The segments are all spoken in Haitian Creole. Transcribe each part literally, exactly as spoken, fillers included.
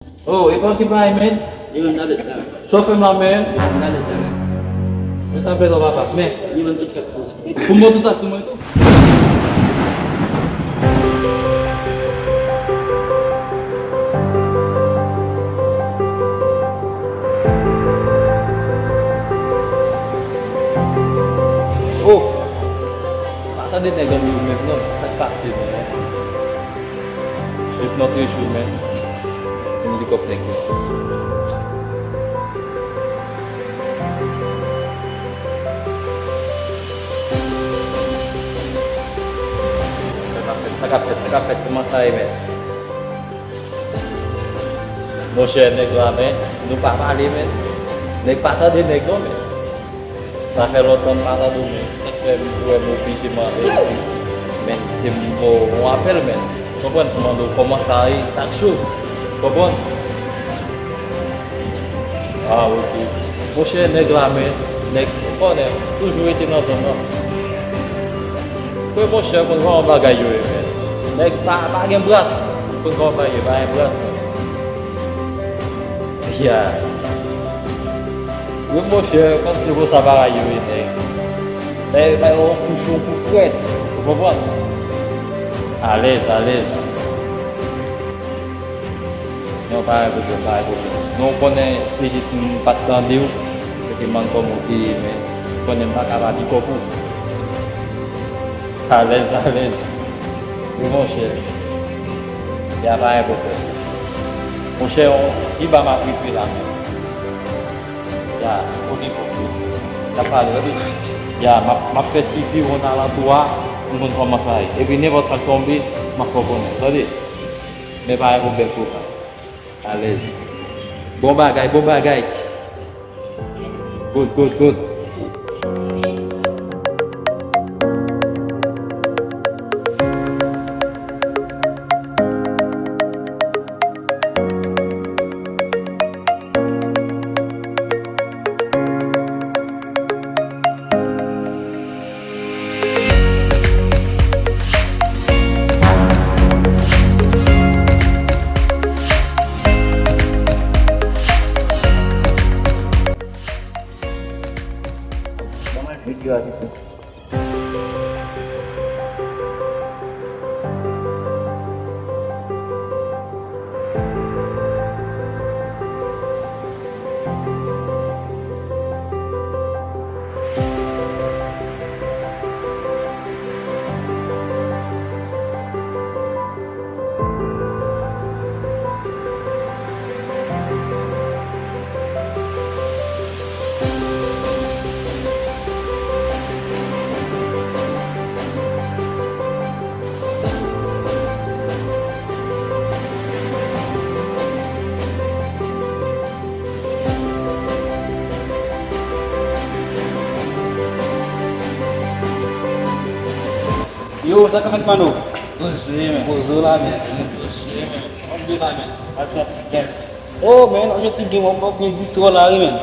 Oh, e pa ki bagay, men? Li menm tablèt la. Sa w fè m la, men? Li menm tablèt la, men. Men tablèt la, papa, men. Li menm tout sak sou. Pou m ba w tout sak sou mwen tou? Oh! Pa tande nèg anmye yo menm non, sa k pase menm? Ret nan trejou men. Vin li kòb nèg yo. Sa k ap fèt, sa k ap fèt, sa k ap fèt, kòman sa ye, men? Monchè, nèg la, men, nou pa pale, men. Nèg pa tande nèg non, men. Sa fè lontan m pa tande w, men. Sa k fè m wè m oblije mande w. Men, te m ba w yon apèl, men. Konprann, pou mande w kòman sa ye, sa k cho. Konprann? Ah, ok. Monchè, nèg la, men, nèg, ou konnen, toujou rete nan zòn nan. Wi, monchè, konn kòman bagay yo ye, men. Nèg pa, pa gen bras. Konn kòman bagay yo, pa gen bras, men. Ya. Wi, monchè, konn se konsa bagay yo ye, nèg. Bay, bay yon kou cho, yon kou frèt. Ou konprann? Alèz, alèz. Non, pa gen pwoblèm, pa gen pwoblèm. Non, ou konnen, se jis m pa t tande w, se te mann kòman w te ye, men ou konnen m pa ka pa bikòp ou. Alèz, alèz. Wi, monchè. Ya, pa gen pwoblèm. Monchè, pi ba m ap rive la, men. Ya, ok, ok. N ap pale, tande. Ya, m ap, m ap fè ti viwonn alantou a, pou m konn kòman sa ye. Epi nenpòt sa k tonbe, m ap fè w konnen, tande. Men pa gen pwoblèm, frè. Alèz. Bon bagay, bon bagay. Good, good, good. Yo, sa k ap fèt, mano? Poze, men. Poze w la, men. Poze, men. Poze w la, men. Al fè ti kèk. Oh, men, jodi gen yon bon gen distro la, wi, men.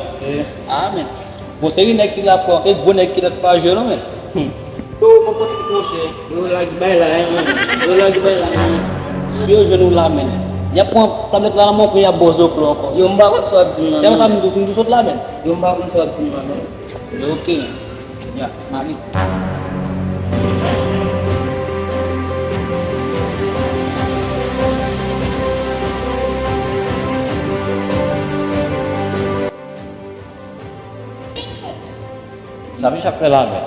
Ah, men. Bon, se yon nèg ki la, frè, se gwo nèg ki la pa jwe, non, men. Hmm. Yo, bon, pòt monchè. Yo, lage bay la, men. Yo, lage bay la, men. Yo, jwenn ou la, men. Y ap pran tablèt la nan men w, pou y ap ba w zoklo ankò. Yo, m pa konn sa w ap di m nan, men. Se sa m di w, m di w sot la, men. Yo, m pa konn sa w ap di m nan, men. Ok. Ya, m ale. Sa misye ap fè la menm?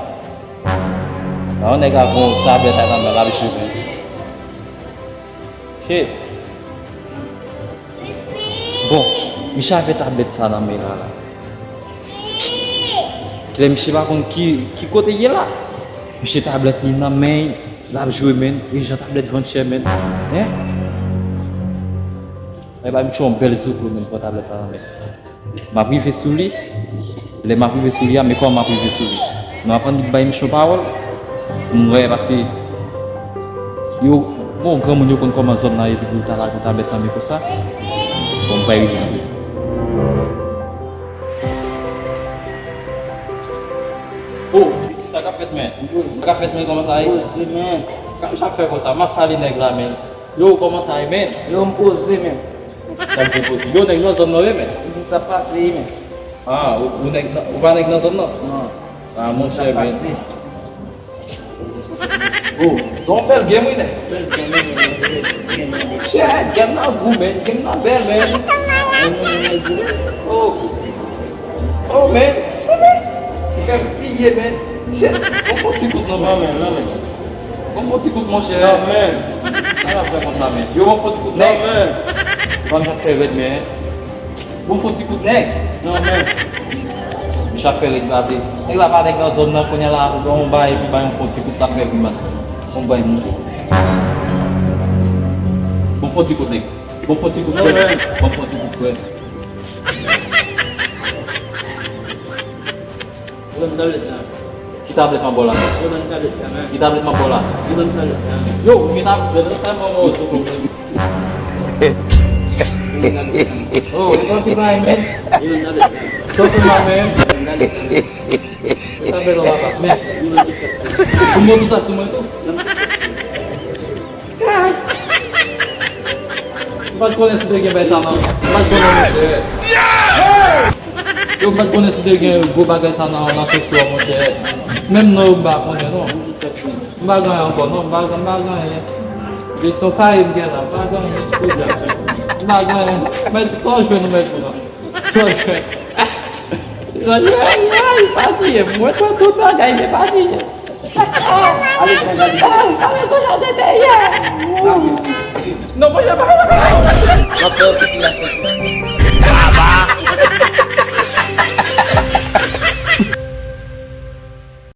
Nan yon nèg avè yon tablèt ak nan men l ap jwe. Shit. Bon, misye avè tablèt sa nan men l la la. Kilè misye pa konn ki, ki kote l ye la. Misye tablèt li nan men l, l ap jwe menm, e jan tablèt vann chè menm. Hein? Mwen ba misye yon bèl zoklo menm, pran tablèt la nan men l. M ap rive sou li. Lè m ap rive sou li a, men kòman m ap rive sou li? Nou aprann li bay misye yon pawòl. M wè, paske yo, bon, granmoun yo konn kòman zòn nan ye, epi pou yo ta lage yon tablèt nan men konsa. Bon, m pral rive sou li. Oh, Titi, sa k ap fèt, men? Sa k ap fèt, men, kòman sa ye? Poze, men. Sa, sa k ap fè konsa? M ap salye nèg la, men. Yo, kòman sa ye, men? Yo, m poze, men. Sa di posib. Yo, nèg nan zòn nan, wi, men. Sa pase, men. Ah, ou, ou nèg nan, ou pa nèg nan zòn nan? Non. Ah, monchè, men. Oh, se yon bèl game, wi, nèg. Shit, game nan gou, man. Game nan bèl, man. Oh. Oh, man. Sa, man. Ou fè m pliye, man. Shit. Bon, fò ti kout, non, man. Non, man, non, man. Bon, fò ti kout, monchè. Non, man. Sa va fè konsa, man. Yo, bon, fò ti kout, non, nèg. Man. Ban m sa fè rèd, man. Bon, fò ti kout, nèg. Non, man. Misye ap fè rèd la, vle. Nèg la pa nèg nan zòn nan, kounye a la, ou ban yon bay, epi bay yon fò ti kout, la fè grimas. Bon, bay moun. Bon, fò ti kout, nèg. Bon, fò ti kout, frè. Bon, fò ti kout, frè. Yo, ban m tablèt la. Ki tablèt m ap ba w la? Yo, ban m tablèt la, man. Ki tablèt m ap ba w la? Yo, ban m tablèt la. Yo, ou gen tablèt la, sa mwen, mwen, sou konprann. Oh, e pa ki bay, man. Yo, ban m tablèt la. Sa w fè m la, man. Yo, ban m tablèt la. Sa bèl, papa, man. Yo, ban m tablèt la. Ou mwen tout sa sou mwen, tou. M pa t konnen si te gen bagay sa nan. M pa t konnen, monchè. Yo, m pa t konnen si te gen gwo bagay sa nan, nan seksyon, monchè. Menm non yo, m pa konnen, non. M pa gen anyen ankò, non. M pa, m pa gen anyen. Direksyon kare m gen la. M pa gen anyen. M pa gen anyen. Mèt, sa w jwenn ou mèt pou nan. Sa w jwenn. Sa w jwenn. Ay, pa tiye. Mwen, tout bagay, men pa tiye. Ale, ale. Ale, ale, ale, ale. Non, mwen, jan pa. L ap fè yon pipi la.